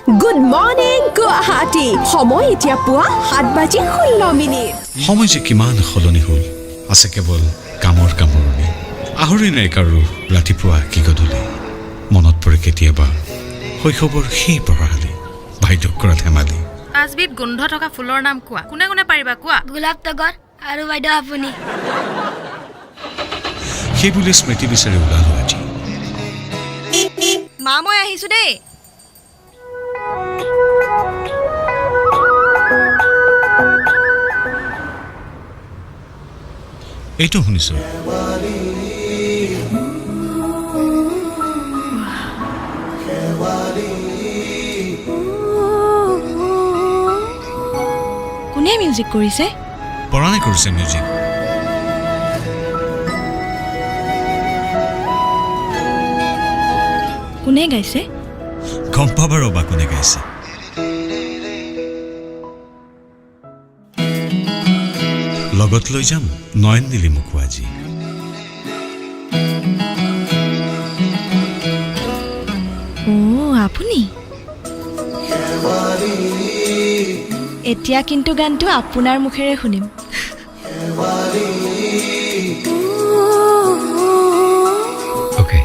Good morning Guwahati. সময় এতিয়া পুৱা 7 বাজি 16 মিনিট। সময় যে কিমান সলনি হ'ল! আছে কেৱল কামৰ কামৰণি, আহৰি নাই কাৰো ৰাতিপুৱা কি গধূলি। মনত পৰে কেতিয়াবা শৈশৱৰ সেই পঢ়াশালি, বাইদেউক কৰা ধেমালি। পাঁচবিধ গোন্ধ থকা ফুলৰ নাম কোৱা। কোনে কোনে পাৰিবা কোৱা। গোলাপ, তগৰ আৰু বাইদেউ আপুনি। সেই বুলি স্মৃতি বিচাৰি ওলালো আজি। মা, মই আহিছো দেই। এইটো শুনিছোঁ। কোনে মিউজিক কৰিছে? পৰাণে কৰিছে মিউজিক। কোনে গাইছে? গম পাবা ৰ'বা কোনে গাইছে। লগত লৈ যাম নয়ন নীলিমকো আজি। অ' আপুনি এতিয়া কিন্তু গানটো আপোনাৰ মুখেৰে শুনিম। অ'কে।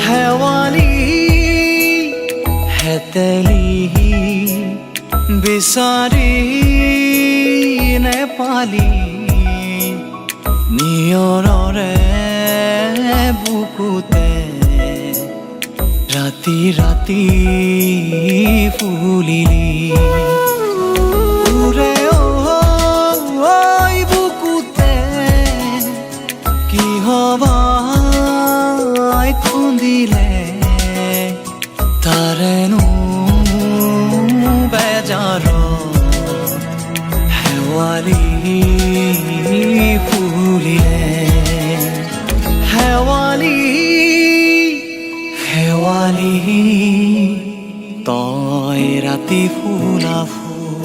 শেৱালি শেতেলি বিচাৰি নেপালি, নিয়ৰৰে বুকুতে ৰাতি ৰাতি ফুলিলি। ওৰে ঐ বুকুতে কিহবাই খুন্দিলে, তাৰেনো বেজাৰত শেৱালি ফুলিলে। শেৱালি, শেৱালি, তই ৰাতি ফুলা ফুল।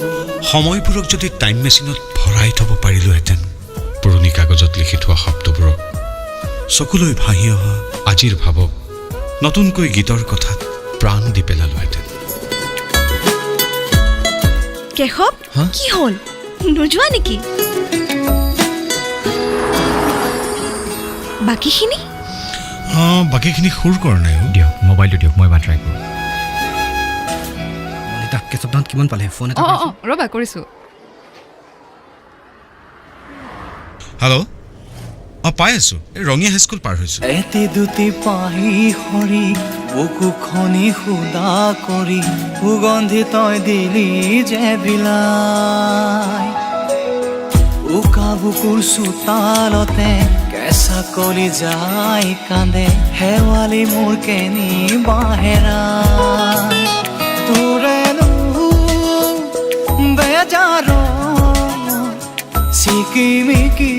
সময়বোৰক যদি টাইম মেচিনত ভৰাই থ'ব পাৰিলোহেঁতেন, পুৰণি কাগজত লিখি থোৱা শব্দবোৰক, চকুলৈ ভাঁহি অহা আজিৰ ভাৱক নতুনকৈ গীতৰ কথাত প্ৰাণ দি পেলালোহেঁতেন। কেশৱ! হা? কি হ'ল, নোযোৱা নেকি বাকীখিনি? অঁ, বাকীখিনি সুৰ কৰা নাই অ'। দিয়ক, মোবাইলটো দিয়ক, মই এবাৰ ট্ৰাই কৰোঁ। মনিতা, কেশৱদাহঁত কিমান পালে? ফোন এটা অঁ। কৰাচোন। অঁ, ৰ'বা, কৰিছোঁ। হেল্ল', অঁ, পাই আছোঁ। এই ৰঙিয়া হাইস্কুল পাৰ হৈছোঁ। এটি দুটি পাহি সৰি বুকুখনি সুদা কৰি সুগন্ধি তই দিলি যে বিলাই। উকা বুকুৰ চোতালতে কেঁচা কলি যাই কান্দে, শেৱালি মোৰ কেনি বাহেৰা। তোৰেনো বেজাৰ চিকিমিকি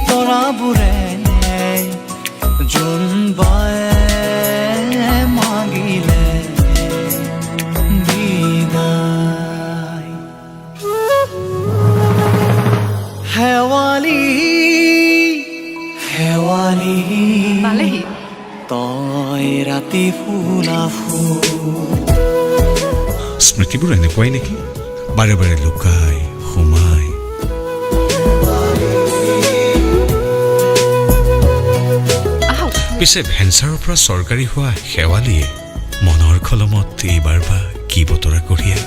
তৰাবোৰে জোনবায়ে মাগিলে বিদায়। শেৱালি, শেৱালি, পালেহি। তই ৰাতি ফুলা ফুল। স্মৃতিবোৰ এনেকুৱাই নেকি, বাৰে বাৰে লুকাই সোমাই? আহক। পিছে ভেঞ্চাৰৰ পৰা চৰকাৰী হোৱা শেৱালিয়ে মনৰ কলমত এইবাৰ বা কি বতৰা কঢ়িয়ায়?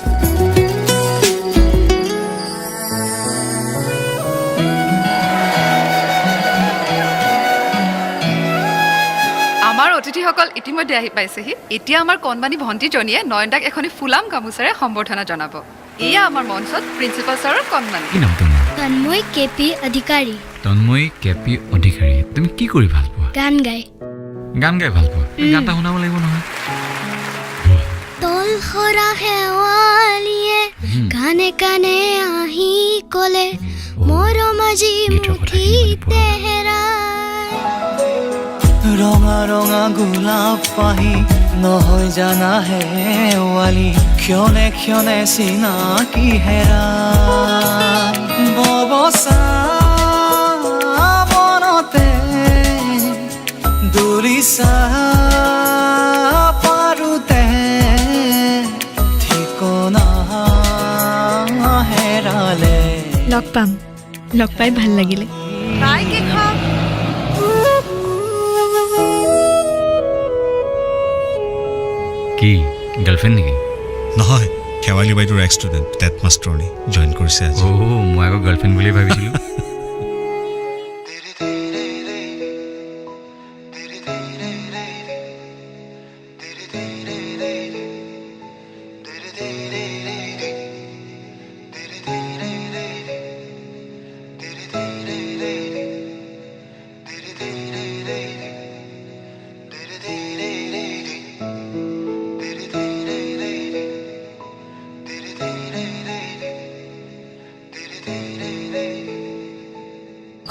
আমাৰ অতিথিসকল ইতিমধ্যে আহি পাইছেহি। এতিয়া আমাৰ কণমানি ভণ্টিজনীয়ে নয়নদাক এখনি ফুলাম গামোচাৰে সম্বৰ্ধনা জনাব। এয়া আমাৰ মঞ্চত প্ৰিন্সিপাল ছাৰৰ কণমানি। কি নাম তোমাৰ? তন্ময় কে পি অধিকাৰী। তন্ময়ী কে পি অধিকাৰী, তুমি কি কৰি ভাল পোৱা? গান গাই। গান গাই ভাল পোৱা? তুমি গান এটা শুনাব লাগিব নহয়। তল সৰা শেৱালিয়ে কাণে কাণে আহি কলে, মৰম আজি গীতৰ কথাখিনি মানে মুঠিতে হেৰাই। ৰঙা ৰঙা গোলাপ পাহি নহয় জানা শেৱালি, ক্ষণে ক্ষণে চিনাকি হেৰাই। বব। চাবনতে দলিচা পাৰোতে ঠিকনা হেৰালে। লগ পাম, লগ পাই ভাল লাগিলে। বাই কেশৱ। কি, গাৰ্লফ্ৰেণ্ড নেকি? নহয়, শেৱালি বাইদেউৰ এক্স ষ্টুডেণ্ট, টেট মাষ্টৰণী, জইন কৰিছে আজি। অ', মই আকৌ গাৰ্লফ্ৰেণ্ড বুলিয়ে ভাবিছিলোঁ।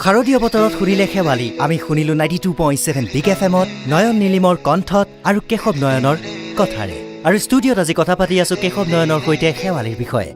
শাৰদীয় বতৰত সুৰিলে শেৱালি। আমি শুনিলোঁ 92.7 বিগ এফ এমত নয়ন নীলিমৰ কণ্ঠত আৰু কেশৱ নয়নৰ কথাৰে। আৰু ষ্টুডিঅ'ত আজি কথা পাতি আছোঁ কেশৱ নয়নৰ সৈতে শেৱালিৰ বিষয়ে।